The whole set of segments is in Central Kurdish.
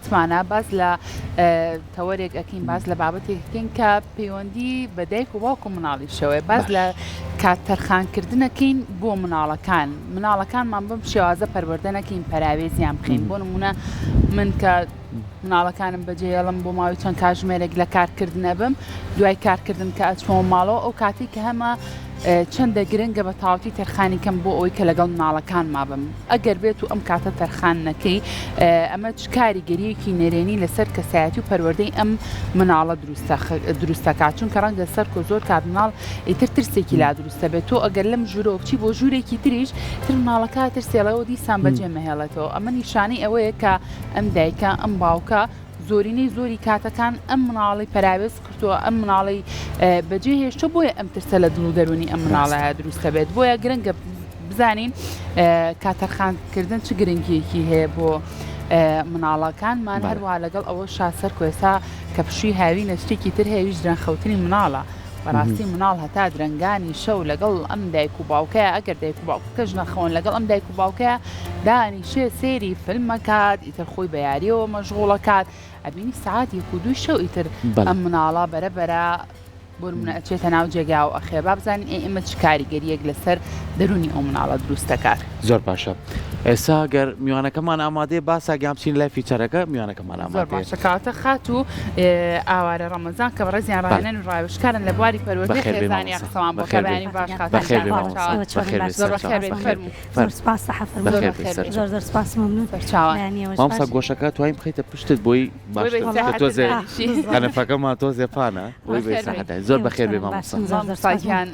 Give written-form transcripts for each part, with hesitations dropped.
بابەتمانە باس لە تەوەرێک ئەکەین باس لە بابەتێک ئەکەین کە پەیوەندی بە دایک و باوک و مناڵیشەوەیە باس لە کات تەرخانکردنەکەین بۆ مناڵەکان مناڵەکانمان بەم شێوازە پەروەردە نەکەین پەراوێزیان بخەین بۆ نمونە من کە مناڵەکانم بەجێڵم بۆ ماوەی چەند کاژمێرێک لە کارکردنە بم دوای کارکردن کە ئەچمەوە ماڵەوە ئەو کاتی کە هەمە چەندە گرنگە بە تەواوەتی تەرخانی کەم بۆ ئەوەی کە لەگەڵ مناڵەکانما بم ئەگەر بێت و ئەم کاتە تەرخان نەکەی ئەمە چ کاریگەریەکی نەرێنی لەسەر کەسایەتی و پەروەردەی ئەم مناڵە دروستەکات چونکە ڕەنگە سەرکۆ زۆر کات مناڵ ئیتر ترسێکی لا دروستە بێت تۆ ئەگەر لەم ژوورەوە بچی بۆ ژوورێکی تریش تر مناڵەکە ترسێڵەوە دیسان بەجێ مەهێڵێتەوە ئەمە نیشانەی ئەوەیە کە ئەم دایکە ئەم باوکە زۆرینەی زۆری کاتەکان ئەم مناڵی پەراوێز کردووە ئەم مناڵی بەجێ هێشتووە بۆیە ئەم ترسە لە دڵ و دەروونی ئەم مناڵەیە دروستە بێت بۆیە گرنگە بزانین کاتەرخانکردن چ گرنگیەکی هەیە بۆ مناڵەکانمان هەروە لەگەڵ ئەوە شا سەر کۆێسا کە پشووی هاوینە شتێکی تر هەیە ویش درەنگ خەوتنی مناڵە بەڕاستی مناڵ هەتا درەنگانی شەو لەگەڵ ئەم دایک و باوکەیە ئەگەر دایک و باوکەکەش نەخەون لەگەڵ ئەم دایک و باوکەیە دانیشێ سێری فیلمەکات ئیتر خۆی بە یاریەوە مەشغوڵەکات ئەبینی سەعات یەک و دووی شەو ئیتر ئەم مناڵە بەرە بەرە بۆ نمونە ئەچێتە ناو جێگا و ئەخێ با بزانین ئەی ئەمە چ کاریگەریەک لەسەر دەرونی ئەو مناڵە دروست دەکات. زۆر باشە ئێستا گەر میوانەکەمان ئامادەیە باسا گیان بچین لای feature ەکە میوانەکەمان زۆر ئامادەیە. باشە کەواتە خاتوو ئاوارە ڕەمەزان کە بەڕێزیان ڕاهێنەر و ڕاوێژکارن لە بواری پەروەردەی بەخێر بێی خێزانی مامۆستا قسەمان بۆ بەخێر کە بێی بەیانی باش خاتوو بەخێر گیان بێی مامۆستا سەرچاوان بەخێر بێی زۆر سەرچاوان بەخێر بێی بەخێر فەرموو فەرموو زۆر سپاس سەحەر فەرموو زۆر بەخێر بێی بەخێر بێی سەرچاوان زۆر زۆر سپاس مەمنون سەرچاوان. بەیانیەوەش مامۆستا باش. گۆشەکە توانیم بخەیتە پشتت بۆی بۆی بە باشتر چونکە ئیسراحەتر تۆزێ دانیشی. قەنەفەکەمان تۆزێ پانە بۆی بە بەخێر بێی. ئیسراحەت دانیشی زۆر ئێوە بەخێر بێی چۆنن مامۆستا. باشن زۆر زۆر مامۆستا سپاس گیان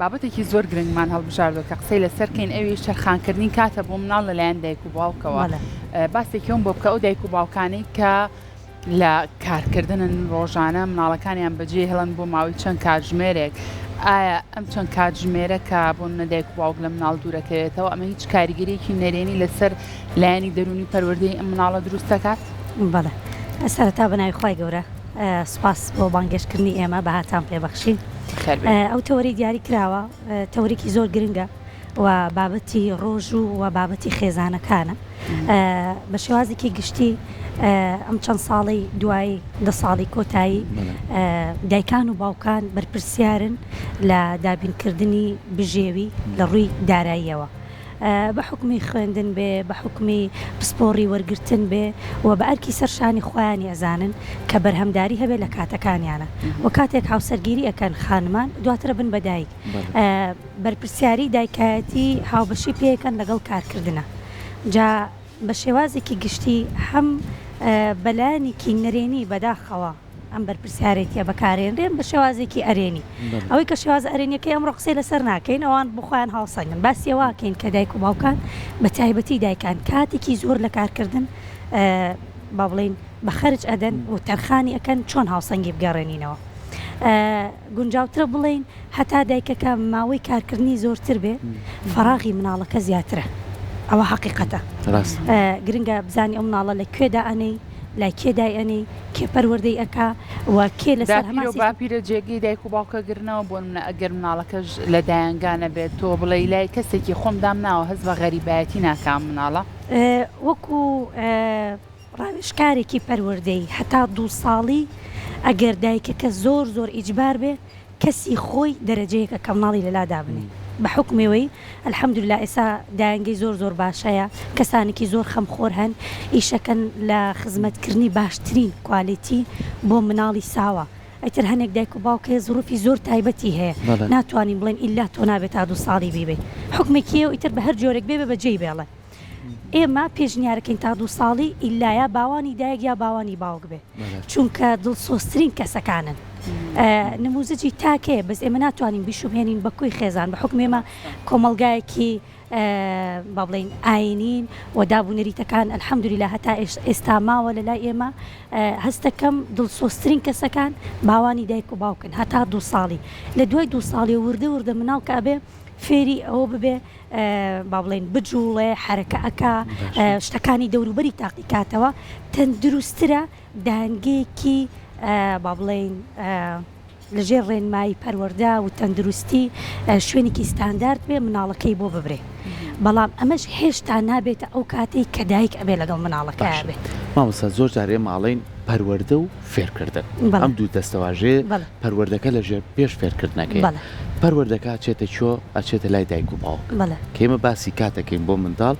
بابەتێکی زۆر گرنگمان هەڵبژاردووە کە قسەی لەسەر کەین ئەویش تەرخانکردنی کاتە بۆ مناڵ لەلایەن دایک و باوکەوە بەڵێ. باسێکی ئەوم بۆ بکە ئەو دایک و باوکانەی کە لە کارکردنن ڕۆژانە مناڵەکانیان بەجێ هێڵن بۆ ماوەی چەند کاتژمێرێک ئایا ئەم چەند کاتژمێرە کە بۆ نمونە دایک و باوک لە مناڵ دوورەکەوێتەوە ئەمە هیچ کاریگەریەکی نەرێنی لەسەر لایەنی دەروونی پەروەردەی ئەم مناڵە دروست دەکات؟ بەڵێ سەرەتا بە ناوی خوای گەورە سوپاس بۆ بانگێشتکردنی ئێمە بەهاتان پێ بەخشین. بەخێر بێن. ئەو تەوەرەی دیاری کراوە تەوەرێکی زۆر گرنگە و بابەتی ڕۆژ و و بابەتی خێزانەکانە بە شێوازێکی گشتی ئەم چەند ساڵەی دوایی دە ساڵی کۆتایی دایکان و باوکان بەرپرسیارن لە دابینکردنی بژێوی لە ڕووی داراییەوە. بە حوکمی خوێندن بێ، بە حوکمی پسپۆڕی وەرگرتن بێ و بە ئەرکی سەر شانی خۆیانی ئەزانن کە بەرهەمداری هەبێ لە کاتەکانیانا و کاتێک هاوسەرگیری ئەکەن خانمان دواتر ئەبن بە دایک بەرپرسیاری دایکایەتی هاوبەشی پێ ئەکەن لەگەڵ کارکردنا جا بە شێوازێکی گشتی هەم بە لایەنێکی نەرێنی بەداخەوە ئەم بەرپرسیارێتیە بەکارێنرێن بە شێوازێکی ئەرێنی ئەوەی کە شێوازە ئەرێنیەکەی ئەمڕۆ قسەی لەسەر ناکەین ئەوان بۆ خۆیان هاوسەنگن باسی ئەوە ئەکەین کە دایک و باوکان بە تایبەتی دایکان کاتێکی زۆر لە کارکردن با بڵێین بە خەرج ئەدەن و تەرخانی ئەکەن چۆن هاوسەنگی بگەڕێنینەوە گونجاوترە بڵێین هەتا دایکەکە ماوەی کارکردنی زۆرتر بێ فەراغی مناڵەکە زیاترە ئەوە حەقیقەتە گرنگە بزانی ئەو مناڵە لە کوێ دائەنێی لای کێ دایئەنێی کێ پەروەردەی ئەکا و کێ لەسەر هەمان داپیرە و باپیرە جێگەی دایک و باوکە گرنەوە بۆ نمونە ئەگەر مناڵەکەش لە دایەنگا نەبێت تۆ بڵێی لای کەسێکی خۆم دامناوە هەست بە غەریبایەتی ناکا ئەم مناڵە؟ وەکو ڕاوێژکارێکی پەروەردەیی هەتا دوو ساڵی ئەگەر دایکەکە زۆر زۆر ئیجبار بێ کەسی خۆی دەرەجەیەکە کە مناڵی لەلا دابنێ بە حوکمی وەی الحمدللە ئێسا دایەنگەی زۆر زۆر باش هەیە کەسانێکی زۆر خەمخۆر هەن ئیشەکەن لە خزمەت کردنی باشترین quality بۆ مناڵی ساوا ئیتر هەنێک دایک و باوک هەیە زروفی زۆر تایبەتی هەیە ناتوانین بڵێن ئیلا تۆ نابێت تا دوو ساڵی بیبەی حوکمێکی هەیە و ئیتر بە هەر جۆرێک بێ بە جێی بێڵێ ئێمە پێشنیارەکەین تا دوو ساڵی ئیلا یا باوانی دایک یا باوانی باوک بێ چونکە دڵسۆزترین کەسەکانن نموزجی تاک هەیە بەس ئێمە ناتوانین بیشوبهێنین بە کۆی خێزان بە حوکمی ئێمە کۆمەڵگایەکی با بڵێین ئاینین و داب و نەریتەکان الحمدللە هەتا ئێستا ماوە لە لای ئێمە هەستەکەم دڵسۆزترین کەسەکان باوانی دایک و باوکن هەتا دوو ساڵی لە دوای دوو ساڵی وردە وردە مناڵ کە ئەبێ فێری ئەوە ببێ با بڵێین بجوڵێ حەرەکە ئەکا شتەکانی دەوروبەری تاقی کاتەوە تەندروستترە دانگەیەکی با بڵێین لەژێر ڕێنمایی پەروەردە و تەندروستی شوێنێکی ستاندارد بێ مناڵەکەی بۆ ببرێ بەڵام ئەمەش هێشتا نابێتە ئەو کاتەی کە دایک ئەبێ لەگەڵ مناڵەکەیا بێت. مامۆستا زۆر جار ئێمە ئەڵێین پەروەردە و فێرکردن ئەم دوو دەستەواژەیە پەروەردەکە لە ژێر پێش فێرکردنەکەی پەروەردەکە ئەچێتە کوێ ئەچێتە لای دایک و باوک کە ئێمە باسی کاتەکەین بۆ منداڵ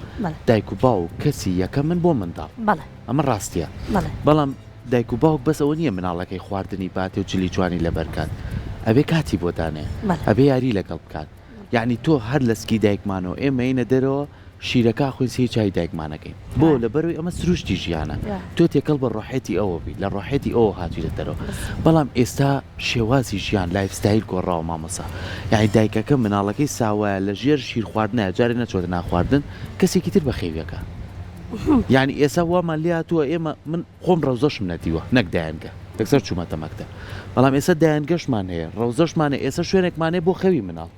دایک و باوک کەسی یەکەمن بۆ منداڵ ئەمە ڕاستیە بەڵام دایک و باوک بەس ئەوە نییە مناڵەکەی خواردنی باتێ و جلی جوانی لەبەر کات ئەبێ کاتی بۆ دانێ ئەبێ یاری لەگەڵ بکات یەعنی تۆ هەر لە سکی دایکمانەوە ئێمە یەینە دەرەوە شیرەکە ئەخۆین سەیری چاوی دایکمان ئەکەین بۆ لەبەرئەوەی ئەمە سروشتی ژیانە تۆ تێکەڵ بە ڕۆحێتی ئەوە بی لە ڕۆحێتی ئەوە هاتویتە دەرەوە بەڵام ئێستا شێوازی ژیان life style گۆڕاوە مامۆسا یەعنی دایکەکە مناڵەکەی ساوایە لە ژێر شیر خواردنایە جارێ نەچۆتە ناو خواردن کەسێکی تر بەخێویەکا یەعنی ئێستا وامان لێ هاتووە ئێمە من خۆم ڕەوزەشم نەدیوە نەک دایەنگە یەکسەر چوومەتە مەکتەب بەڵام ئێستا دایەنگەشمان هەیە ڕەوزەشمان هەیە ئێستا شوێنێکمان هەیە بۆ خەوی مناڵ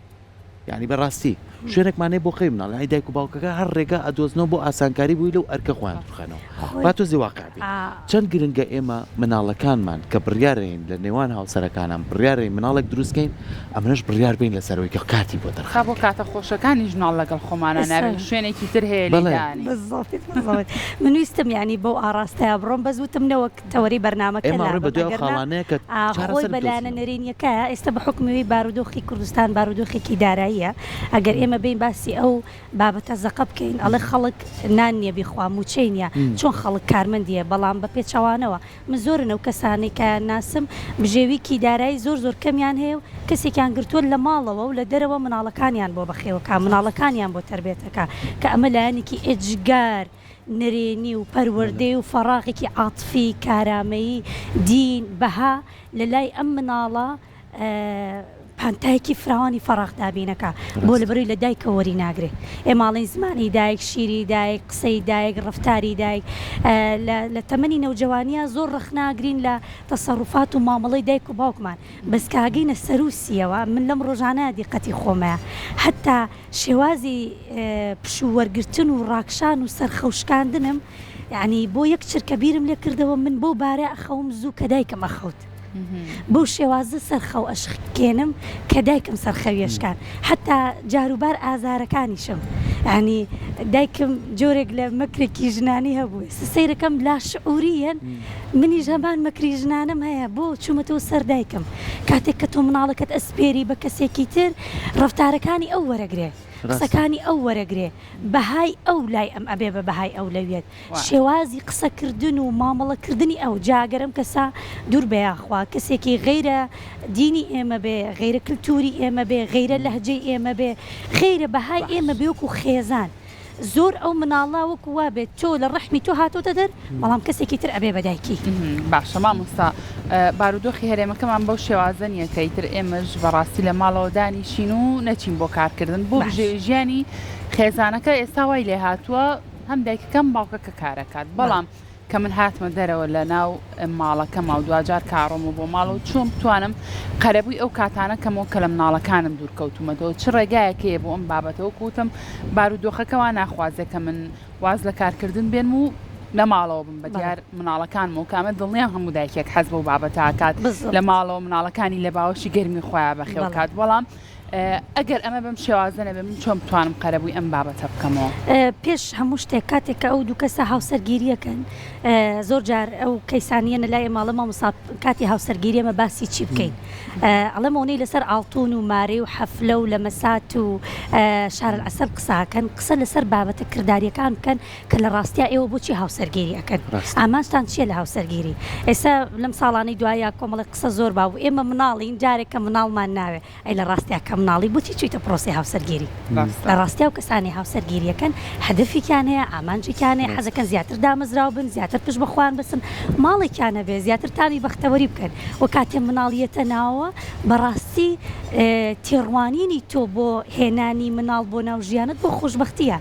یانی بەڕاستی شوێنێکمان هەیە بۆ خەوی مناڵ یانی دایک و باوکەکە هەر ڕێگا ئەدۆزنەوە بۆ ئاسانکاری بووی لەو ئەرکە خۆیان دوورخەنەوە با تۆزێ واقع بین چەند گرنگە ئێمە مناڵەکانمان کە بڕیارەین لە نێوان هاوسەرەکانان بڕیارەین مناڵێک دروست کەین ئەمنەش بڕیار بین لەسەرەوەی کە کاتی بۆ تا بۆ تەرخان کاتە خۆشەکانیش مناڵ لەگەڵ خۆمانا ئێستا نابین شوێنێکی تر هەیە لێی بەڵێ. دانێین. بالضبط بالضبط من ویستم یانی بەو ئاڕاستەیا بڕۆم بەس وتم نەوەک تەوەرەی بەرنامەکە ئێمە ڕێ لابەم بە دوای ئەو ئەگەر نا خاڵانەیە کە ئا خۆی چارەسەر بە لایەنە بدۆزینەوە. نەرێنیەکایە ئێستا بە حوکمی وەی بارودۆخی کوردستان بارودۆخێکی داراییە ئەگەر ئێمە بێین باسی ئەو بابەتە زەقە بکەین ئەڵێ خەڵک نان نیە بیخوا موچەی نیە چۆن خەڵک کارمەندیە بەڵام بە پێچەوانەوە من زۆرن ئەو کەسانەی کە ناسم بژێویکی دارایی زۆر زۆر کەمیان هەیە و کەسێکیان گرتووە لە ماڵەوە و لە دەرەوە مناڵەکانیان بۆ بەخێوەکا مناڵەکانیان بۆ تەربێتەکا کە ئەمە لایەنێکی ئێجگار نەرێنی و پەروەردەی و فەڕاغێکی عاتفی کارامەیی دین بەها لە لای ئەم مناڵە پانتایەکی فراوانی فەراغ دابینەکا بۆ لەبەرەوەی لە دایکەوە وەری ناگرێ ئێمە ئەڵێین زمانی دایک شیری دایک قسەی دایک ڕەفتاری دایک لە تەمەنی نەوجەوانیا زۆر ڕەخنە ئەگرین لە تەسەروفات و مامەڵەی دایک و باوکمان بەس کە ئەگەینە سەروو سیەوە من لەم ڕۆژانە دیقەتی خۆمەیە هەتا شێوازی پشوو وەرگرتن و ڕاکشان و سەرخەو شکاندنم یانی بۆ یەک چرکە بیرم لێ کردەوە من بەو بارە ئەخەوم زوو کە دایکم ئەخەوت. بەو شێوازە سەرخەو ئەشکێنم کە دایکم سەرخەوی ئەشکان حەتا جاروبار ئازارەکانیشم یانی دایکم جۆرێک لە مەکرێکی ژنانی هەبوو ئێستا سەیرەکەم لاشعوریەن منیش هەمان مەکری ژنانم هەیە بۆ چوومەتەوە سەر دایکم کاتێک کە تۆ مناڵەکەت ئەسپێری بە کەسێکی تر ڕەفتارەکانی ئەو وەرەگرێ قسەکانی ئەو وەرەگرێ بەهای ئەو لای ئەم ئەبێ بە بەهای ئەولەویەت شێوازی قسە کردن و مامەڵە کردنی ئەو جا گەر ئەم کەسە دوور بە یاخوا کەسێکی غەیرە دینی ئێمە بێ غەیرە کلتوری ئێمە بێ غەیرە لەهجەی ئێمە بێ غەیرە بەهای ئێمە بێ وەکو خێزان زۆر ئەو مناڵە وەکو وا بێت تۆ لە ڕەحمی تۆ هاتۆتە دەر بەڵام کەسێکی تر ئەبێ بە دایکی. باشە مامۆستا بارودۆخی هەرێمەکەمان بەو شێوازە نیە کە ئیتر ئێمەش بەڕاستی لە ماڵەوە دانیشین و نەچین بۆ کارکردن بۆ بژێوی ژیانی خێزانەکە ئێستا وای لێهاتووە هەم دایکەکە هەم باوکەکە کارەکات بەڵام کە من هاتمە دەرەوە لە ناو ماڵەکەما و دواجار کاڕۆمە بۆ ماڵ و چۆن بتوانم قەرەبووی ئەو کاتانە کەمەوە کە لە مناڵەکانم دوور کەوتومەتەوە چ ڕێگایەک هەیە بۆ ئەم بابەتە وەکو وتم بارودۆخەکە وا ناخوازێ کە من واز لە کارکردن بێنم و لە ماڵەوە بم بە دیار مناڵەکانمەوە کە ئەمە دڵنیام هەموو دایکێک حەز بەو بابەتە ئەکات لە ماڵەوە مناڵەکانی لە باوەشی گەرمی خۆیان بەخێو کات بەڵام ئەگەر ئەمە بەم شێوازە نەبێت من چۆن بتوانم قەرەبووی ئەم بابەتە بکەمەوە؟ پێش هەموو شتێک کاتێک کە ئەو دوو کەسە هاوسەرگیریەکەن زۆر جار ئەو کەیسانیەنە لای ئێمە ئەڵێ مامۆستا کاتی هاوسەرگیری ئێمە باسی چی بکەین ئەڵێم ئەونەی لەسەر ئاڵتون و مارەی و حەفلە و لەمەسات و شارەلعەسەل قسە ئەکەن قسە لەسەر بابەتە کرداریەکان بکەن کە لە ڕاستیا ئێوە بۆچی هاوسەرگیری ئەکەن ئامانجتان چیە لە هاوسەرگیری ئێستا لەم ساڵانەی دوایە کۆمەڵێک قسە زۆر باو بوو ئێمە مناڵین جارێک کە مناڵمان ناوێ ئەی لە ڕاستیا کە مناڵی بۆچی چویتە پرۆسەی هاوسەرگیری لە ڕاستیا و کەسانی هاوسەرگیریەکەن هەدەفێکیان هەیە ئامانجێکیان هەیە حەزەکەن زیاتر دامەزراو بن زیاتر پشت بە خۆیان بەسن ماڵێکیان هەبێ زیاتر تامی بەختەوەری بکەن و کاتێ مناڵ یەتە ناوەوە بەڕاستی تێڕوانینی تۆ بۆ هێنانی مناڵ بۆ ناو ژیانت بۆ خۆشبەختیە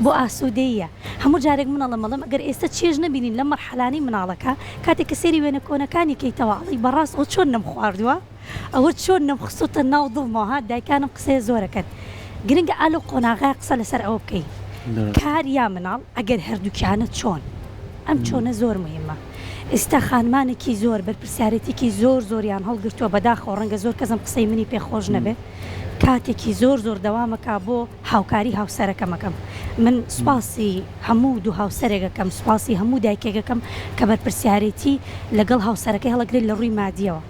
بۆ ئاسوودەییە. هەموو جارێک من ئەڵێم ئەڵێم ئەگەر ئێستا چێژ نەبینین لەم مەرحەلانەی مناڵەکە، کاتێک کە سەیری وێنە کۆنەکانی کەیتەوە ئەڵێی بەڕاست ئەوە چۆن نەمخواردووە؟ ئەوە چۆن نەمخستۆتە ناو دڵمەوە ها دایکانم قسەیە زۆر ئەکەن. گرنگە ئا لەو قۆناغەیا قسە لەسەر ئەوە بکەی کار یا مناڵ ئەگەر هەردووکیانە چۆن؟ ئەم چۆنە زۆر موهیمە. ئیستا خانمانێکی زۆر بەرپرسیارێتیکی زۆر زۆریان هەڵگرتووە بەداخەوە ڕەنگە زۆر کەس ئەم قسەی منی پێ خۆش نەبێ کاتێکی زۆر زۆر دەوامەکا بۆ هاوکاری هاوسەرەکەم ئەکەم. من سوپاسی هەموو دوو هاوسەرێک ئەکەم، سوپاسی هەموو دایکێک ئەکەم کە بەرپرسیارێتی لەگەڵ هاوسەرەکەی هەڵەگرێت لە ڕووی مادیەوە،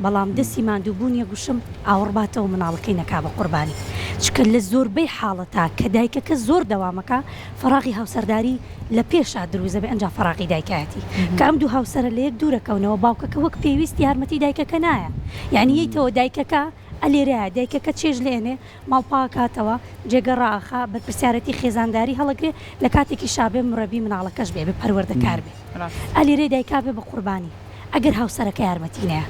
بەڵام دەستی ماندووبوونی ئەگوشم ئاوڕ باتەوە مناڵەکەی نەکا بە قوربانی، چونکە لە زۆربەی حاڵەتا کە دایکەکە زۆر دەوامەکا فەراغی هاوسەرداری لە پێشا دروست دەبێ ئەنجا فەراغی دایکایەتی کە ئەم دوو هاوسەرە لە یەک دوورەکەونەوە باوکەکە وەک پێویست یارمەتی دایکەکە نایە یانی یەیتەوە دایکەکە ئەلێرەیە دایکەکە چێژ لێنێ ماڵ پاکاتەوە، جێگە ڕائەخا، بەرپرسیارێتی خێزانداری هەڵەگرێ، لە کاتێکیشا بێ مورەبی مناڵەکەش بێ، بێ پەروەردەکار بێ. ئەلێرەی دایکا بێ بە قوربانی ئەگەر هاوسەرەکە یارمەتی نەیا.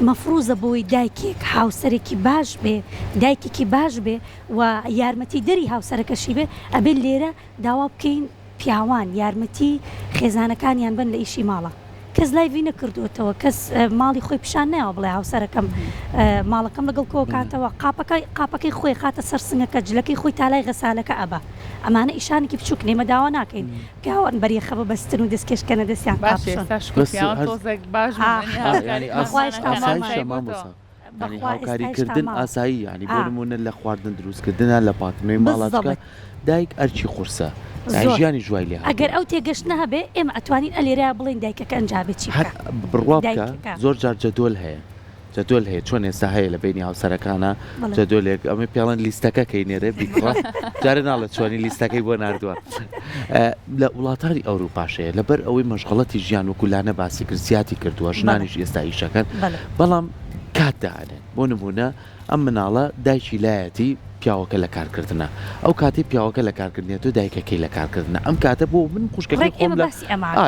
مەفروزە بۆی دایکێک هاوسەرێکی باش بێ، دایکێکی باش بێ و یارمەتی دەری هاوسەرەکەشی بێ، ئەبێ لێرە داوا بکەین پیاوان یارمەتی خێزانەکانیان بەن لە ئیشی ماڵا کەس لایڤی نەکردووەتەوە کەس ماڵی خۆی پیشان نایەوە بڵێ هاوسەرەکەم ماڵەکەم لەگەڵ کۆکاتەوە قاپەکە قاپەکەی خۆی خاتە سەر سنگەکە جلەکەی خۆی تالای غەسالەکە ئەبا ئەمانە ئیشانێکی بچووک نێمە داوا ناکەین پیاوان بەریەخە ببەستن و دەستکێشکەنە دەستیان قاپشۆن. یانی هاوکاری کردن ئاسایی یانی بۆ نمونە لە خواردن دروست کردنا لە پاکردنەوەی ماڵا چکە دایک ئەرکی قورسە ژیانی ژوای لێ ئەگەر ئەو تێگەشتنە هەبێ ئێمە ئەتوانین ئەلێرە بڵێین دایکەکە ئەنجا بێ چی بکا بڕوا بکە زۆر جار جەدۆل هەیە جەدۆل هەیە چۆن ئێستا هەیە لە بینی هاوسەرەکانە جەدۆلێک ئەمە پێڵەن لیستەکە کەی نێرێ بیکڕە جارێ ناڵێ چۆنی لیستەکەی بۆ ناردووە لە وڵاتانی ئەوروپاش هەیە لەبەر ئەوەی مەشغەڵەتی ژیان وەکو لانە باسی کرد زیادی کردووە ژنانیش ئێستا ئیشەکەن بەڵام کات دائەنێن بۆ نمونە ئەم مناڵە دایکی لایەتی پیاوەکە لە کارکردنە ئەو کاتی پیاوەکە لە کارکردنێت و دایکەکەی لە کارکردنە ئەم کاتە بۆ من خوشکەکەی خۆم لە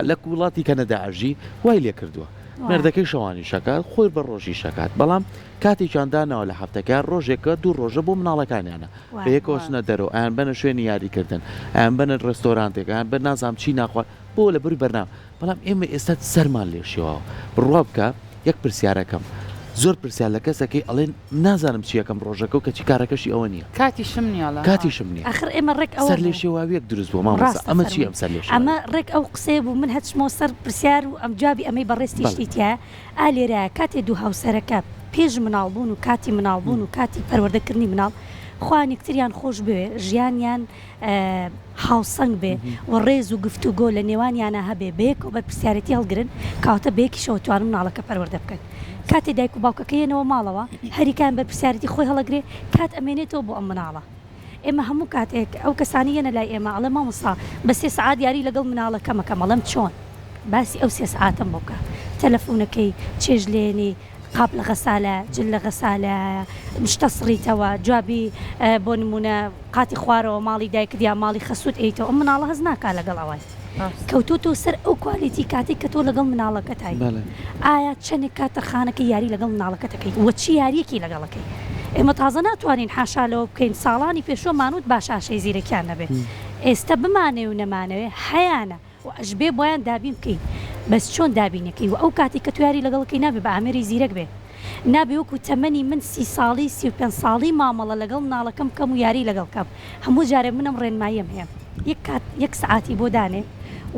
لە وڵاتی کەنەدا ئەژی وای لێ کردووە مێردەکەی شەوانی شەکات خۆی بە ڕۆژی شەکات بەڵام کاتێکیان داناوە لە هەفتەکە ڕۆژێکە دوو ڕۆژە بۆ مناڵەکانیانە بەیەکەوە چنە دەرەوە ئەیان بەنە شوێنی یاری کردن ئەیان بەنە ڕێستۆرانتێک ئەیان بەن نازانم چی ناخوا بۆ لە بری بەرنامە بەڵام ئێمە ئێستا سەرمان لێ شێواوە بڕوا بکە یەک پرسیارەکەم زۆر پرسیار لە کەسەکەی ئەڵێن نازانم چیەکەم ڕۆژەکە و کەچی کارەکەشی ئەوە نییە کاتیشم نییە ئەڵێ کاتیشم نییە ئەخر ئێمە ڕێک ئەوە سەر لێ شێواویەک دروست بووە مامۆستا ڕاستە ئەمە چی فەرمووی ئەم سەر لێ ئەمە شێواویە ڕێک ئەو قسەیە بوو من هەچمەوە سەر پرسیار و ئەم جوابی ئەمەی بەڕێزتیش بەڵێ تیایە ئا لێرەیە کاتێ دوو هاوسەرەکە پێش مناڵ بوون و کاتی مناڵ بوون و کاتی پەروەردە کردنی مناڵ خۆیان یەکتریان خۆش بوێ ژیانیان هاوسەنگ بێ و ڕێز و گفتوگۆ لە نێوانیانا هەبێ بەیەکەوە بەرپرسیارێتی هەڵگرن کەواتە بەیەکیشەوە توانن مناڵەکە پەروەردە بکەن کاتێ دایک و باوکەکە یەنەوە ماڵەوە هەریکایان بەرپرسیارێتی خۆی هەڵەگرێ کات ئەمێنێتەوە بۆ ئەم مناڵە ئێمە هەموو کاتێک ئەو کەسانەی یەنە لای ئێمە ئەڵێ مامۆستا بە سێ سەعات یاری لەگەڵ مناڵەکەم ئەکەم ئەڵێم چۆن باسی ئەو سێ سەعاتەم بۆ بکە تەلەفونەکەی چێژ لێنی قاپ لە غەسالە جل لە غەسالەیە شتە سڕیتەوە جوابی بۆ نمونە قاتی خوارەوە ماڵی دایکت یا ماڵی خەسوت ئەیتەوە ئەم مناڵە هەست ناکا لەگەڵ ئەوای کەوتۆتەوە سەر ئەو quality کاتەی کە تۆ لەگەڵ مناڵەکەتای ئایا چەنێک کات تەرخانەکەی یاری لەگەڵ مناڵەکەت ئەکەی وە چ یاریەکی لەگەڵ ئەکەی ئێمە تازە ناتوانین حاشا لەوە بکەین ساڵانی پێشوە مانوت با شاشەی زیرەکیان نەبێ ئێستە بمانەوێ و نەمانەوێ هەیانە و ئەشبێ بۆیان دابین بکەی بەس چۆن دابینەکەی وە ئەو کاتەی کە تۆ یاری لەگەڵ ئەکەی نابێ بە ئامێری زیرەک بێ نابێ وەکو تەمەنی من سی ساڵی 35 ساڵی مامەڵە لەگەڵ مناڵەکەم بکەم و یاری لەگەڵ کەم هەموو جارێ من ئەم ڕێنماییەم هەیە یەک کات یەک سەعاتی بۆ دانێ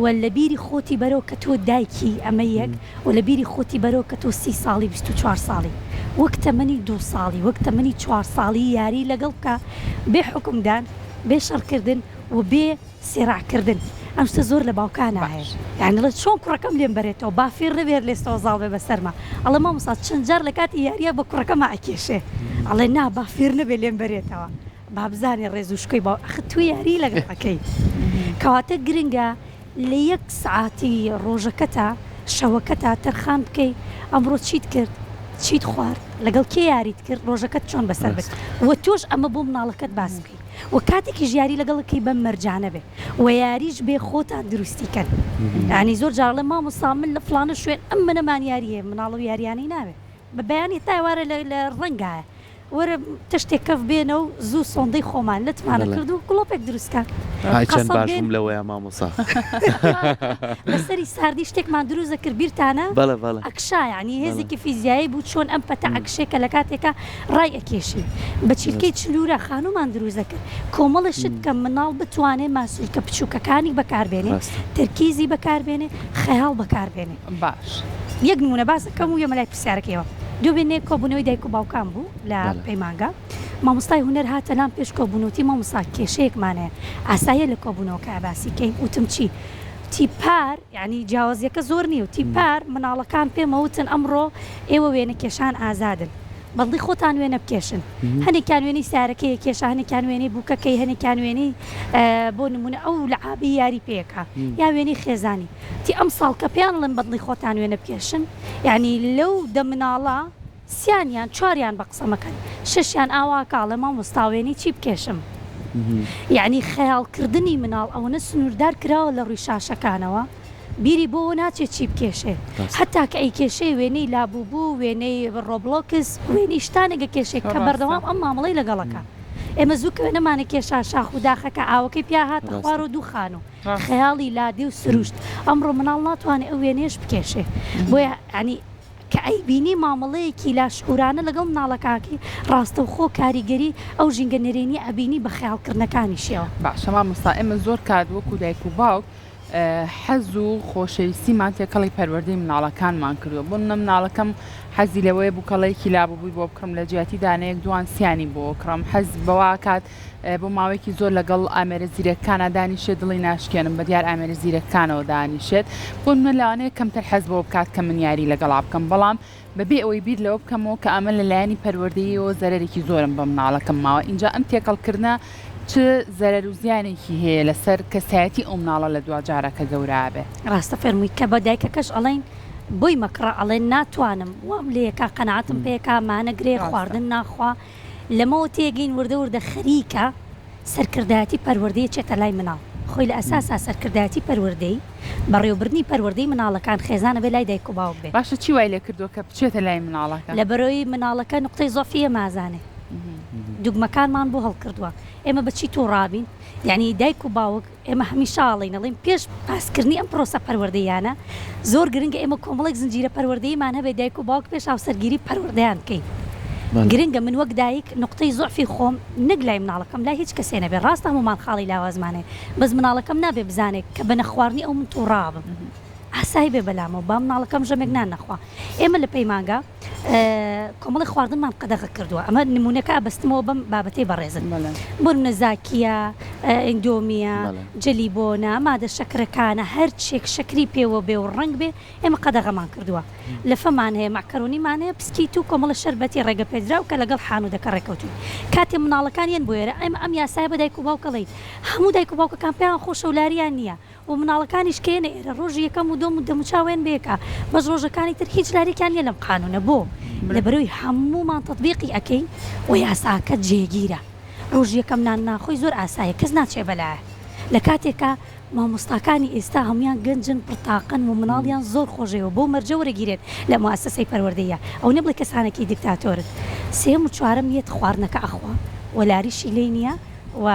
و لە بیری خۆتی بەرەوە کە تۆ دایکی ئەمە یەک و لە بیری خۆتی بەرەوە کە تۆ سی ساڵی 24 ساڵی وەک تەمەنی دوو ساڵی وەک تەمەنی چوار ساڵی یاری لەگەڵ بکە بێ حوکمدان بێ شەڕکردن و بێ سیڕاع کردن ئەم شتە زۆر لە باوکانا هەیە یانی ئەڵێ چۆن کوڕەکەم لێم بەرێتەوە با فێر نەبێ هەر لێستەوە زاڵ بێ بەسەرما ئەڵێ مامۆستا چەند جار لە کاتی یارییا بە کوڕەکەما ئەکێشێ ئەڵێ نا با فێر نەبێ لێم بەرێتەوە با بزانێ ڕێز و شکۆی باو ئەخ تۆ یاری لەگەڵ ئەکەی کەواتە گرنگە لە یەک سەعاتی ڕۆژەکەتا شەوەکەتا تەرخان بکەی ئەمڕۆ چیت کرد چیت خوارد لەگەڵ کێ یاریت کرد ڕۆژەکەت چۆن بەسەر برد وە تۆش ئەمە بۆ مناڵەکەت باس بکەی وە کاتێکیش یاری لەگەڵ کەی بەم مەرجانە بێ وە یاریش بێ خۆتان دروستی کەن یانی زۆر جار ئەڵێ مامۆستا من لە فڵانە شوێن ئەم منەمان یاری هەیە مناڵ ئەو یاریانەی ناوێ بە بەیانی تا ئێوارە لە لە ڕەنگایە وەرە تەشتێک کەف بێنە و زوو سۆندەی خۆمان لەتمانە کرد و گڵۆپێک دروست کە ئای چەند باش بووم لەوەیا مامۆستا. لەسەری ساردی شتێکمان دروست دەکرد بیرتانە؟ بەڵێ بەڵێ. ئەکشا یانی هێزێکی فیزیایی بوو چۆن ئەم پەتە ئەکشێ کە لە کاتێکا ڕای ئەکێشی بە چیلکەی چلورە خانوومان دروست دەکرد کۆمەڵێ شت کە مناڵ بتوانێ ماسولکە بچووکەکانی بەکار بێنێ تەرکیزی بەکار بێنێ خەیاڵ بەکار بێنێ. باش. یەک نموونە باس ئەکەم و یەمە لای پرسیارەکەیەوە. دوێنێ کۆبوونەوەی دایک و باوکان بوو لە پەیمانگا. مامۆستای هونەر هاتە لام پێش کۆبوونەوە وتی مامۆستا کێشەیەکمان هەیە ئاساییە لە کۆبوونەوەکە باسی کەین وتم چی؟ وتی پار یانی جیاوازیەکە زۆر نیە وتی پار مناڵەکان پێمە وتن ئەمڕۆ ئێوە وێنەکێشان ئازادن بەدڵی خۆتان وێنە بکێشن هەنێکیان وێنەی سارەکەی کێشا هەنێکیان وێنەی بووکەکەی هەنێکیان وێنەی بۆ نمونە ئەو لەعابی یاری پێکا یا وێنەی خێزانی تی ئەمساڵ کە پێیان ڵێن بەدڵی خۆتان وێنە بکێشن یانی لەو دە مناڵە سیان یان چواریان بە قسە مەکەن شەشیان ئاوا کە ئەڵێ مامۆستا وێنەی چی بکێشم یەعنی خەیاڵ کردنی مناڵ ئەوەنە سنووردار کراوە لە ڕووی شاشەکانەوە بیری بۆوە ناچێ چی بکێشێ هەتا کە ئەیکێشێ وێنەی لابوبو وێنەی ڕۆبڵۆکس وێنەی شتانێک ئەکێشێ کە بەردەوام ئەم مامەڵەی لەگەڵ ئەکا ئێمە زوو کە وێنەمان ئەکێشا شاخ و داخەکە ئاوەکەی پیا هاتە خوارەوە دوو خانوو خەیاڵی لادێ و سروشت ئەمڕۆ مناڵ ناتوانێ ئەو وێنەیەش بکێشێ بۆیە یەعنی کە ئەیبینی مامەڵەیەکی لاشعورانە لەگەڵ مناڵەکاکەی ڕاستەوخۆ کاریگەری ئەو ژینگە نەرێنیە ئەبینی بە خەیاڵکردنەکانیشیەوە. باشە مامۆستا ئێمە زۆر کات وەکو دایک و باوک حەز و خۆشەویستیمان تێکەڵی پەروەردەی مناڵەکانمان کردووە بۆ نمونە مناڵەکەم حەزی لەوەیە بوکەڵەیەکی لابوبوی بۆ بکڕم لە جیاتی دانەیەک دوان سیانی بۆ کڕم حەز بەوە کات بۆ ماوەیەکی زۆر لەگەڵ ئامێرە زیرەکانە دانیشێت دڵی ناشکێنم بە دیار ئامێرە زیرەکانەوە دانیشێت بۆ نمونە لەوانەیە کەمتر حەز بەوە بکات کە من یاری لەگەڵا بکەم بەڵام بەبێ ئەوەی بیر لەوە بکەمەوە کە ئەمە لە لایەنی پەروەردەییەوە زەرەرێکی زۆرم بە مناڵەکەم ماوە ئینجا ئەم تێکەڵکردنە چ زەرەر و زیانێکی هەیە لەسەر کەسایەتی ئەو مناڵە لە دواجارا کە گەورە ئەبێ؟ ڕاستە فەرمووی کە بە دایکەکەش ئەڵێین بۆی مەکڕە ئەڵێ ناتوانم وام لێکا قەناعەتم پێکا مانەگرێ خواردن ناخوا لەمەوە تێگەین وردە وردە خەریکە سەرکردایەتی پەروەردەی ئەچێتە لای مناڵ خۆی لە ئەساسا سەرکردایەتی پەروەردەی بەڕێوەبردنی پەروەردەی مناڵەکان خێزان ئەبێ لای دایک و باوک بێ. باشە چی وای لێکردووە کە بچێتە لای مناڵەکە؟ لەبەرئەوەی مناڵەکە نوقتەی زەعفی ئێمە ئەزانێ دوگمەکانمان بۆ هەڵکردووە ئێمە بە چی توڕابین یانی دایک و باوک ئێمە هەمیشە ئەڵێین ئەڵێین پێش پاسکردنی ئەم پرۆسە پەروەردەییانە زۆر گرنگە ئێمە کۆمەڵێک زنجیرە پەروەردەییمان هەبێت دایک و باوک پێش هاوسەرگیری پەروەردەیان بکەین گرنگە من وەک دایک نوقتەی زوعفی خۆم نەک لای مناڵەکەم لای هیچ کەسێ نەبێ ڕاستە هەموومان خاڵی لاوازمان هەیە بەس مناڵەکەم نابێ بزانێت کە بە نەخواردنی ئەو من توڕابم ئاسایی بێ بەلامەوە با مناڵەکەم ژەمێک نان نەخوا ئێمە لە پەیمانگا کۆمەڵی خواردنمان قەدەغە کردووە ئەمە نمونەکە ئەبەستمەوە بەم بابەتەی بەڕێزت بۆ نمونە زاکیە ئیندۆمیە جەلیبۆنە مادە شەکرەکانە هەرچێک شەکری پێوە بێ و ڕەنگ بێ ئێمە قەدەغەمان کردووە لەفەمان هەیە مەعکەرۆنیمان هەیە پسکیت و کۆمەڵە شەربەتی ڕێگە پێدراو کە لەگەڵ حانوودەکە ڕێکەوتوین کاتێ مناڵەکان یەن بۆ ئێرە ئێمە ئەم یاسایە بە دایک و باوک ئەڵێین هەموو دایک و باوکەکان پێیان خۆشە و لاریان نییە و مناڵەکانیش کە یەنە ئێرە ڕۆژی یەکەم و دووەم و دەموچاویان بەیەکە بەس ڕۆژەکانی تر هیچ لارێکیان نیە لەم قانونە بۆ؟ لەبەرئەوەی هەموومان تەتبیقی ئەکەین و یاساکە جێگیرە ڕۆژی یەکەم نان ناخۆی زۆر ئاسایە کەس ناچێ بەلایە لە کاتێکا مامۆستاکانی ئێستا هەموویان گەنجن پڕتاقەن و مناڵیان زۆر خۆشەوێ بەو مەرجە وەرەگیرێن لە موئەسەسەی پەروەردەییا ئەو نیە بڵێ کەسانێکی دیکتاتۆرن سێیەم و چوارەم یەت خواردنەکە ئەخوا و لاریشی لێی نیە و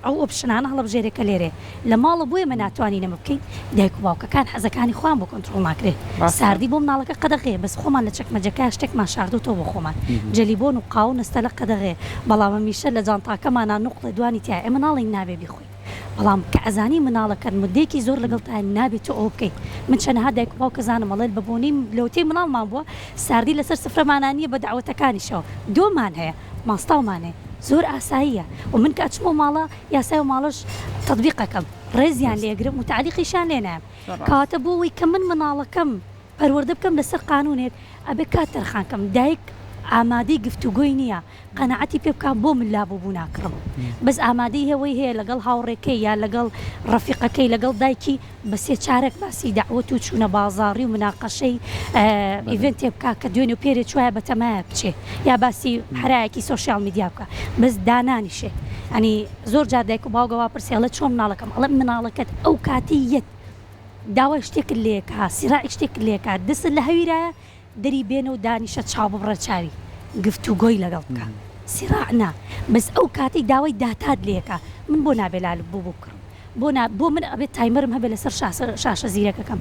ئەو option انە هەڵەبژێرێ کە لێرەیە لە ماڵە بۆ ئێمە ناتوانین ئەمە بکەین دایک و باوکەکان حەزەکانی خۆیان بۆ کۆنترۆڵ ناکرێ ساردی بۆ مناڵەکە قەدەغەیە بەس خۆمان لە چەکمەجەکە شتێکمان شاردۆتەوە بۆ خۆمان جەلیبۆن و قاو و نەستەلە قەدەغەیە بەڵام هەمیشە لە جانتاکەمانا نوقڵێ دوانی تیایە ئێمە ناڵێین نابێ بیخۆین بەڵام کە ئەزانی مناڵەکەت مدەیەکی زۆر لەگەڵتایە نابێ تۆ ئەوە بکەی من چەنەها دایک و باوک ئەزانم ئەڵێن بە بۆنەی لەوەتەی مناڵمان بووە ساردی لەسەر سفرەمانا نییە بە دەعوەتەکانیشەوە دۆمان هەیە ماستاومان هەیە زۆر ئاساییە و من کە ئەچمەوە ماڵە یاسای ئەو ماڵەش تەتبیق ئەکەم ڕێزیان لێ ئەگرم و تەعلیقیشیان لێ نایەم کەواتە بۆ ئەوەی کە من مناڵەکەم پەروەردە بکەم لەسەر قانونێک ئەبێ کات تەرخان کەم دایک ئامادەی گفتوگۆی نییە قەناعەتی پێ بکا بۆ من لابوبو ناکڕم بەس ئامادەی هەوەی هەیە لەگەڵ هاوڕێکەی یا لەگەڵ ڕەفیقەکەی لەگەڵ دایکی بە سێ چارەک باسی دەعوەت و چوونە بازاڕی و مناقەشەی event ێ بکا کە دوێنێ و پێرێ چوایە بەتەمایە بچێ یا باسی هەرایەکی social media بکا بەس دانانیشێ یانی زۆر جار دایک و باوک وا پرسێ ئەڵێ چۆن مناڵەکەم ئەڵێم مناڵەکەت ئەو کاتەی یەت داوای شتێکت لێکا سیراعی شتێکت لێکا دەستت لە هەویرایە دەری بێنە و دانیشە چاو ببڕە چاوی گفتوگۆی لەگەڵ بکە سیراع نا بەس ئەو کاتەی داوای داتات لێکا من بۆ نابێ لالب بوو بکڕم بۆ نا بۆ من ئەبێ timer م هەبێ لەسەر شاسە شاشە زیرەکەکەم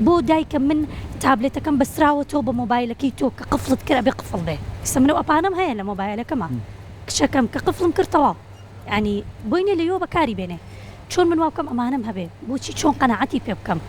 بۆ دایکە من تابلێتەکەم بەستراوەتەوە بە مۆبایلەکەی تۆ کە قفڵت کرد ئەبێ قفڵ بێ ئیستا من ئەو ئەپانەم هەیە لە مۆبایلەکەما کچەکەم کە قفڵم کرد تەواو یانی بۆی نیە لەوێوە بەکاری بێنێ چۆن من وا بکەم ئەمانەم هەبێ بۆچی چۆن قەناعەتی پێ بکەم.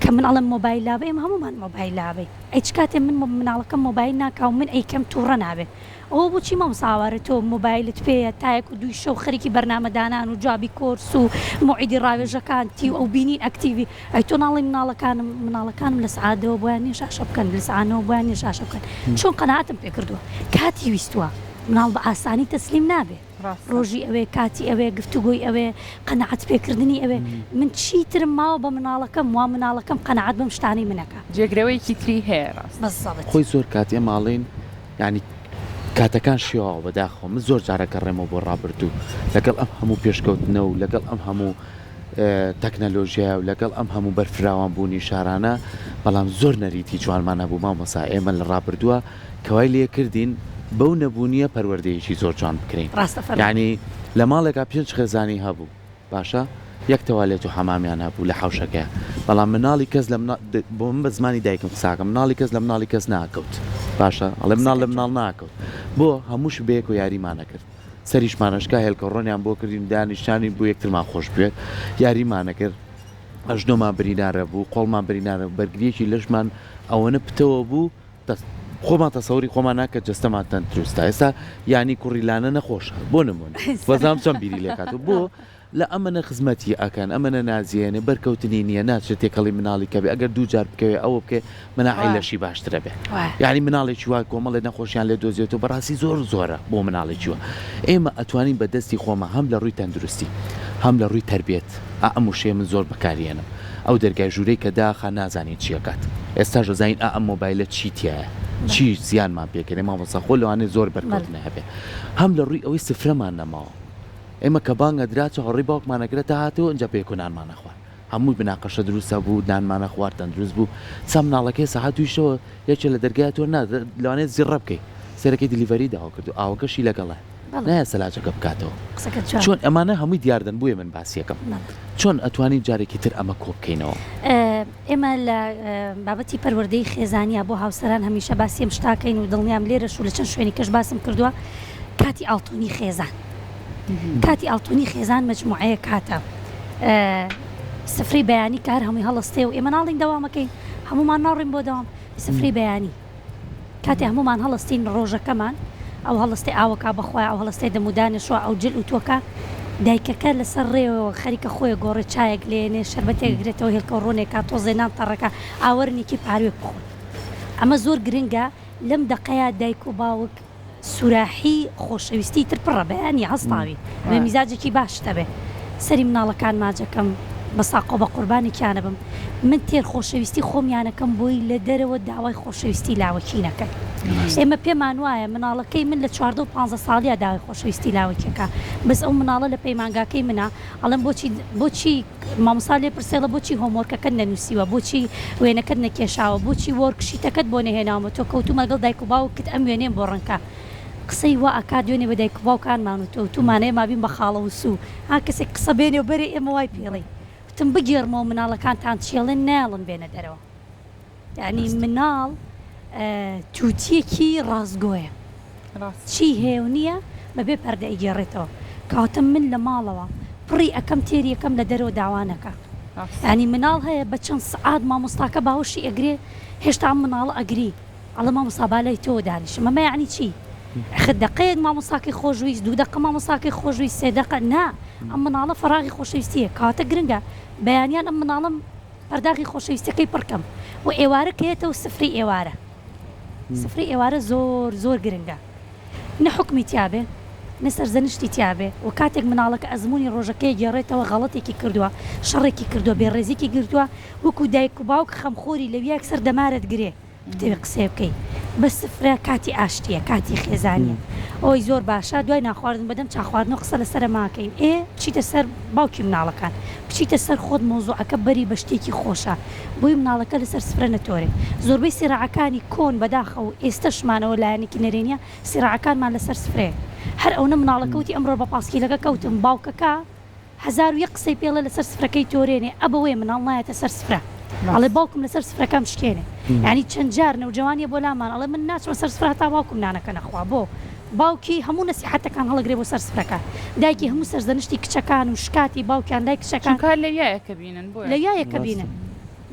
کە من ئەڵێم مۆبایل لابە ئێمە هەموومان مۆبایل لابەین ئەی چ کاتێ من مناڵەکەم مۆبایل ناکا و من ئەیکەم توڕە نابێ ئەوە بۆچی مامۆستا ئاوارە تۆ مۆبایلت پێیە تا یەک و دووی شەو خەریکی بەرنامە دانان و جوابی کۆرس و موعیدی ڕاوێژەکانتی و ئەو بینین ئەکتیڤی ئەی تۆ ناڵێی مناڵەکانم مناڵەکانم لە سەعات دەوە بۆیان نیە شاشە بکەن لە سەعات نەوە بۆیان نیە شاشە بکەن چۆن قەناعەتم پێ کردووە کاتی ویستووە مناڵ بە ئاسانی تەسلیم نابێ ڕۆژی ئەوێ کاتی ئەوێ گفتوگۆی ئەوێ قەناعەت پێکردنی ئەوێ من چیترم ماوە بە مناڵەکەم وا مناڵەکەم قەناعەت بەم شتانەی من ئەکا. جێگرەوەیەکی تری هەیە ڕاستە. بزەبت. خۆی زۆر کات ئێمە ئەڵێین یانی کاتەکان شێواوە بەداخەوە من زۆر جار ئەگەڕێمەوە بۆ ڕابردوو لەگەڵ ئەم هەموو پێشکەوتنە و لەگەڵ ئەم هەموو تەکنەلۆژیایە و لەگەڵ ئەم هەموو بەرفراوان بوونی شارانە بەڵام زۆر نەریتی جوانمان هەبوو مامۆسا ئێمە لە ڕابردووە کەوای لێ کردین بەو نەبوونیە پەروەردەیەکی زۆر جوان بکرێین ڕاستە فەرموو. یانی لە ماڵێکا پێنج خێزانی هەبوو باشە یەک تەوالێت و حەمامیان هەبوو لە حەوشەکەیا بەڵام مناڵی کەس لە منا بۆ من بە زمانی دایکم قساکەم مناڵی کەس لە مناڵی کەس ناکەوت باشە ئەڵێ مناڵ لە مناڵ ناکەوت بۆ هەمووش بەیەکەوە یاریمان ئەکرد سەریشمان ئەشکا هێلکە ڕۆنیان بۆ کردین دانیشتانی بۆ یەکترمان خۆش بوێت یاریمان ئەکرد ئەژنۆمان برینارە بوو قۆڵمان برینارە بوو بەرگریەکی لەشمان ئەوەنە پتەوە بوو خۆمان تەسەوری خۆمان ناکە جەستەمان تەندروستە ئێستا یانی کوڕی لانە نەخۆشە بۆ نمونە وەزام چەند بیری لێکاتەوە بۆ لە ئەمەنە خزمەتی ئەکەن ئەمەنە نازیێنێ بەرکەوتنی نییە ناچێت تێکەڵی مناڵی کەبێ ئەگەر دوو جار بکەوێ ئەوە بکەێ مناعی لەشی باشترە بێ یعنی مناڵێکی وا کۆمەڵێ نەخۆشیان لێ دۆزێتەوە بەڕاستی زۆر زۆرە بۆ مناڵێکی وا ئێمە ئەتوانین بە دەستی خۆمە هەم لە ڕووی تەندروستی هەم لە ڕووی تەربیەت ئا ئەم وشەیە من زۆر بەکاریێنم ئەو دەرگای ژوورەی کە داخا نازانین چی ئەکات ئێستاش ئەزانین ئا ئەم مۆبایلە چی تیایە چی زیانمان پێکەێ مامۆستا خۆ لەوانەیە زۆر بەرکەوتنە هەبێ هەم لە ڕووی ئەوەی سفرەمان نەماوە ئێمە کە بانگ ئەدرا چاوەڕێی باوکمان ئەکرا تا هاتەوە ئینجا پێکەوە نانمان ئەخوارد هەمووی مناقەشە دروست ئەبوو نانمان ئەخوارد تەندروست بوو سا مناڵەکەی سەعات دووی شەوە یەکێ لە دەرگای تۆ نا لەوانەیە زیڕە بکەی سەرەکەی delivery داوا کردو ئاوەکەشی لەگەڵە نایە سەلاجەکە بکاتەوە چۆن ئەمانە هەمووی دیاردەن بۆیە من باسیەکەم چۆن ئەتوانین جارێکی تر ئەمە کۆ بکەینەوە؟ ئێمە لە بابەتی پەروەردەی خێزانیا بۆ هاوسەران هەمیشە باسی ئەم شتاکەین و دڵنیام لێرەش و لە چەند شوێنی کەش باسم کردووە کاتی ئاڵتونی خێزان کاتی ئاڵتونی خێزان مەجموعەیە کاتە سفرەی بەیانی کە هەر هەمووی هەڵستێ و ئێمە ناڵین دەوامەکەین هەمومان ناڕین بۆ دەوام سفرەی بەیانی کاتێ هەمومان هەڵستین ڕۆژەکەمان ئەو هەڵستێ ئاوەکا بەخوای ئەو هەڵستێ دەمودانە شوا ئەو جل ئوتوەکە دایکەکە لەسەر ڕێوەوە خەریکە خۆیە گۆڕێ چایەک لێنێ شەربەتێک گرێتەوە هێلکە ڕۆنێکا تۆزێ نان تەڕەکە ئاوەرنێکی پاروێک بخۆن ئەمە زۆر گرنگە لەم دەقەیە دایک و باوک سوراحی خۆشەویستی تر پڕە بەیانی هەستاوی بە میزاجێکی باشت ئەبێ سەری مناڵەکان ماجەکەم بە ساقۆ بە قوربانێکیانە بم من تێر خۆشەویستی خۆمیانەکەم بۆی لە دەرەوە داوای خۆشەویستی لاوەکی نەکەن ئێمە پێمان وایە مناڵەکەی من لە 14 و 15 ساڵیا داوای خۆشەویستی لاوەکیەکە بەس ئەو مناڵە لە پەیمانگاکەی منە ئەڵێم بۆچی بۆچی مامۆستا لێ پرسێڵە بۆچی homework ەکەت نەنووسیوە بۆچی وێنەکەت نەکێشاوە بۆچی worksheet ەکەت بۆ نەهێناومە تۆ کەوتومە لەگەڵ دایک و باوکت ئەم وێنەیەم بۆ ڕەنکە قسەی وا ئەکا دوێنێ بە دایک و باوکانمان وتوە وتومانە ئێمە ئەبین بە خاڵە وسوو ها کەسێک قسە بێنێ و بەرێ ئێمە وای پێڵێین وتم بگێڕمەوە مناڵەکانتان چیەڵێن نایەڵن بێنە دەرەوە یانی مناڵ توتیەکی ڕاستگۆیە چی هەیە و نییە بەبێ پەردە ئەیگێڕێتەوە کەواتە من لە ماڵەوە پڕی ئەکەم تێری ئەکەم لە دەرەوە داوا نەکا یانی مناڵ هەیە بە چەند سەعات مامۆستاکە باوەشی ئەگرێ هێشتا ئەم مناڵە ئەگری ئەڵێ مامۆستا با لای تۆوە دانیشم ئەمە یانی چی ئەخر دەقەیەک مامۆستاکەی خۆشویست دوو دەقە مامۆستاکەی خۆشویست سێ دەقە نا ئەم مناڵە فەراغی خۆشەویستیە کەواتە گرنگە بەیانیان ئەم مناڵەم پەرداغی خۆشەویستیەکەی پڕ کەم و ئێوارە کە یەتەوە سفرەی ئێوارە سفرەی ئێوارە زۆر زۆر گرنگە نە حوکمی تیابێ نە سەرزەنشتی تیابێ و کاتێک مناڵەکە ئەزموونی ڕۆژەکەی گێڕێتەوە غەڵەتێکی کردووە شەڕێکی کردووە بێڕێزیکی گرتووە وەکو دایک و باوک خەمخۆری لەویاک سەر دەمارت گرێ بتەوێ قسەیە بکەی بەس سفرە کاتی ئاشتیە کاتی خێزانیە ئۆی زۆر باشە دوای نان خواردن بەدەم چا خواردنەوە قسە لەسەر ئەمە ئەکەین ئێ بچیتە سەر باوکی مناڵەکان بچیتە سەر خۆت مەوزوعەکە بەری بە شتێکی خۆشە بۆی مناڵەکە لەسەر سفرە نەتۆرێ زۆربەی سیراعەکانی کۆن بەداخەوە و ئێستەشمان ئەوە لایەنێکی نەرێنیە سیراعەکانمان لەسەر سفرەیە هەر ئەونە مناڵەکە وتی ئەمڕۆ بە پاسکیلەکە کەوتم باوکەکە 1001 قسەی پێڵێ لەسەر سفرەکەی تۆرێنێ ئەبەوەیە مناڵ نایەتە سەر سفرە ئەڵێ باوکم لەسەر سفرەکەم شکێنێ یانی چەند جار نەوجەوانیە بۆ لامان ئەڵێ من ناچمە سەر سفرە هەتا باوکم نانەکە نەخوا بۆ باوکی هەموو نەسیحەتەکان هەڵەگرێ بۆ سەر سفرەکە دایکی هەموو سەرزەنشتی کچەکان و شکاتی باوکیان لای کچەکان چونکە لەویایە کە بینن بۆیە لەویایە کە بینن.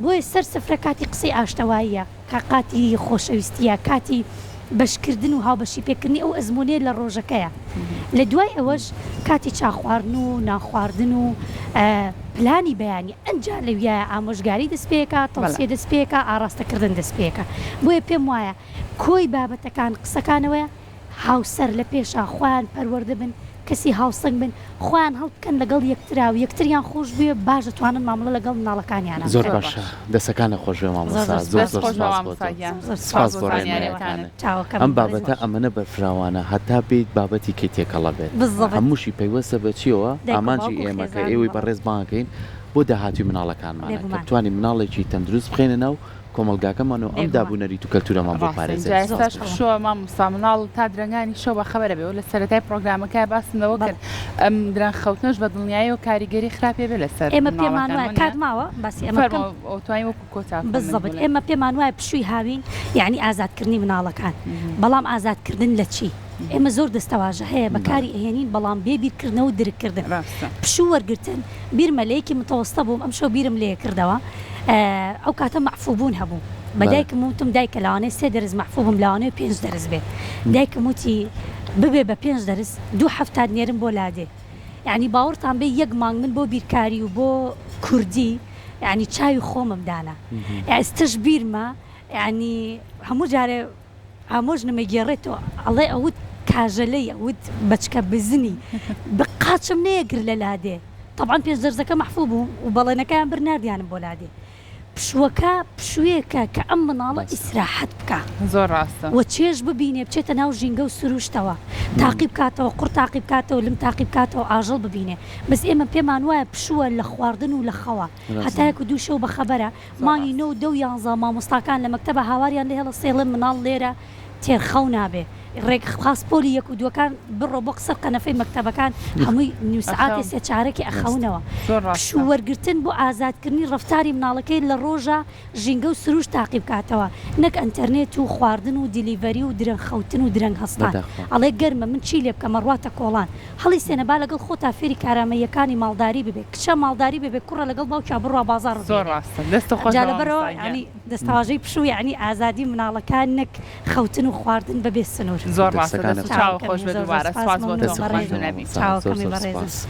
بۆیە سەر سفرە کاتی قسەی ئاشتەواییە، کە کاتی خۆشەویستییە، کاتی بەشکردن و هاوبەشی پێکردنی ئەو ئەزموونەیە لە ڕۆژەکەیە. لە دوای ئەوەش کاتی چا خواردن و نان خواردن و پلانی بەیانی، ئەنجا لەویایە ئامۆژگاری دەست پێکا، تەوسیە دەست پێکا، ئاڕاستەکردن دەست پێکا. بۆیە پێم وایە کۆی بابەتەکان قسەکانەوەیە، هاوسەر لە پێشا خۆیان پەروەردە بن کەسی هاوسەنگ بن خۆیان هەڵبکەن لەگەڵ یەکترا و یەکتریان خۆش بوێ باش دەتوانن مامەڵە لەگەڵ مناڵەکانیانا زۆر بکەن. باشە دەسەکانت خۆش بێ زۆر مامۆستا زۆر زۆر سپاس. زۆر خۆش بێ سپاس بۆ مامۆستا تۆ گیان زۆر سپاس سپاس سپاس بۆ بۆ بەڕێزم. زانیاریەکانت. چاوەکەم ئەم بەڕێز بابەتە ئەمەنە بەرفراوانە هەتا بێیت بابەتی کەی تێکەڵە بێت بالضبط. هەمووشی پەیوەستە بە چیەوە دایک و ئامانجی باوک و ئێمە کە خێزان ئێوەی بەڵێ. بەڕێز بانگەکەین بۆ داهاتووی مناڵەکانمانە کە بێگومان. بتوانین مناڵێکی تەندروست بخەینە ناو کۆمەڵگاکەمان و ئەم داب بێگومان. و نەریت و کەلتورەمان بۆ ڕاستە پارێزێت. ئینجا زۆر ئێستاش سپاس. پشووە مامۆستا مناڵ تا درەنگانی شەو بەخەبەرە بێ و لە سەرەتای پڕۆگرامەکە باسم لەوە بەڵێ. کرد ئەم درەنگ خەوتنەش بە دڵنیایەوە کاریگەری خراپی ئەبێ لەسەر ئێمە پێمان مناڵەکان وایە وەنیە؟ کات ماوە باسی ئەمە بکەم؟ فەرموو ئەتوانی وەکو کۆتا کۆمێنت بالضبط بڵێ. ئێمە پێمان وایە پشووی هاوین یەعنی ئازادکردنی مناڵەکان بەڵام ئازادکردن لە چی؟ ئێمە زۆر دەستەواژە هەیە بەکاری ئەهێنین بەڵام بێ بیرکردنەوە و درککردن ڕاستە. پشوو وەرگرتن بیرمە لە یەکی متەوەستە بووم ئەمشەو بیرم لێ کردەوە ئەو کاتە مەعفو بوون هەبوو بە دایکم وتم دایکە لەوانەیە سێ دەرس مەعفو بم لەوانەیە پێنج دەرس بێ دایکم وتی ببێ بە پێنج دەرس دوو هەفتات نێرم بۆ لادێ یعنی باوەڕتان بێ یەک مانگ من بۆ بیرکاری و بۆ کوردی یعنی چاوی خۆمم دانا ئێستش بیرمە یعنی هەموو جارێ ئامۆژنم ئەگێڕێتەوە ئەڵێ ئەوت کاژەلەی ئەوت بەچکە بزنی بە قاچم نەیەگر لە لادێ تەبعەن پێش دەرزەکە مەحفوو بووم و بەڵێنەکەیان برد ناردیانم بۆ لادێ پشووەکە پشوویەکە کە ئەم مناڵە ئیسراحەت بکا زۆر ڕاستە. و چێژ ببینێ بچێتە ناو ژینگە و سروشتەوە تاقی بکاتەوە قوڕ تاقی بکاتەوە لم تاقی بکاتەوە ئاژەڵ ببینێ بەس ئێمە پێمان وایە پشووە لە خواردن و لە خەوە هەتا یەک و دوو شەو بەخەبەرە مانگی نۆ و دە و یانزە مامۆستاکان لە مەکتەبا هاواریان لێ هەڵەسێ ڵێ مناڵ لێرە تێر خەو نابێ ڕێک خاس پۆلی یەک و دووەکان بڕۆ بۆ سەر قەنەفەی مەکتەبەکان هەمووی نیو سەعاتێ سێ چارەکی ئەخەونەوە پشوو وەرگرتن بۆ ئازادکردنی ڕەفتاری مناڵەکەی لە ڕۆژا ژینگە و سروشت تاقی بکاتەوە نەک ئەنتەرنێت و خواردن و delivery و درەنگ خەوتن و درەنگ هەستان ئەڵێ گەرمە من چی لێ بکەم ئەڕواتە کۆڵان هەڵیسێنە با لەگەڵ خۆتا فێری کارامەییەکانی ماڵداری ببێ کچە ماڵداری ببێ کوڕە لەگەڵ باوکیا بڕوا بازاڕ زۆر ببینێ ڕاستە دەستت خۆش جا بێ لەبەرئەوە مامۆستا گیان. یانی دەستەواژەی پشوو یانی ئازادی مناڵەکان نەک خەوتن و خواردن بەبێ سنوور. زۆر ڕاستە دەستەکانت دەست و چاوت چاوەکەمی خۆش بێ زۆر زۆر دووبارە سپاس سپاس بۆ مەمنون تۆ دەستت خۆش بەڕێزم بێ ماندوو نەبی. مامۆستا زۆر چاوەکەمی زۆر بەڕێزم. سپاس.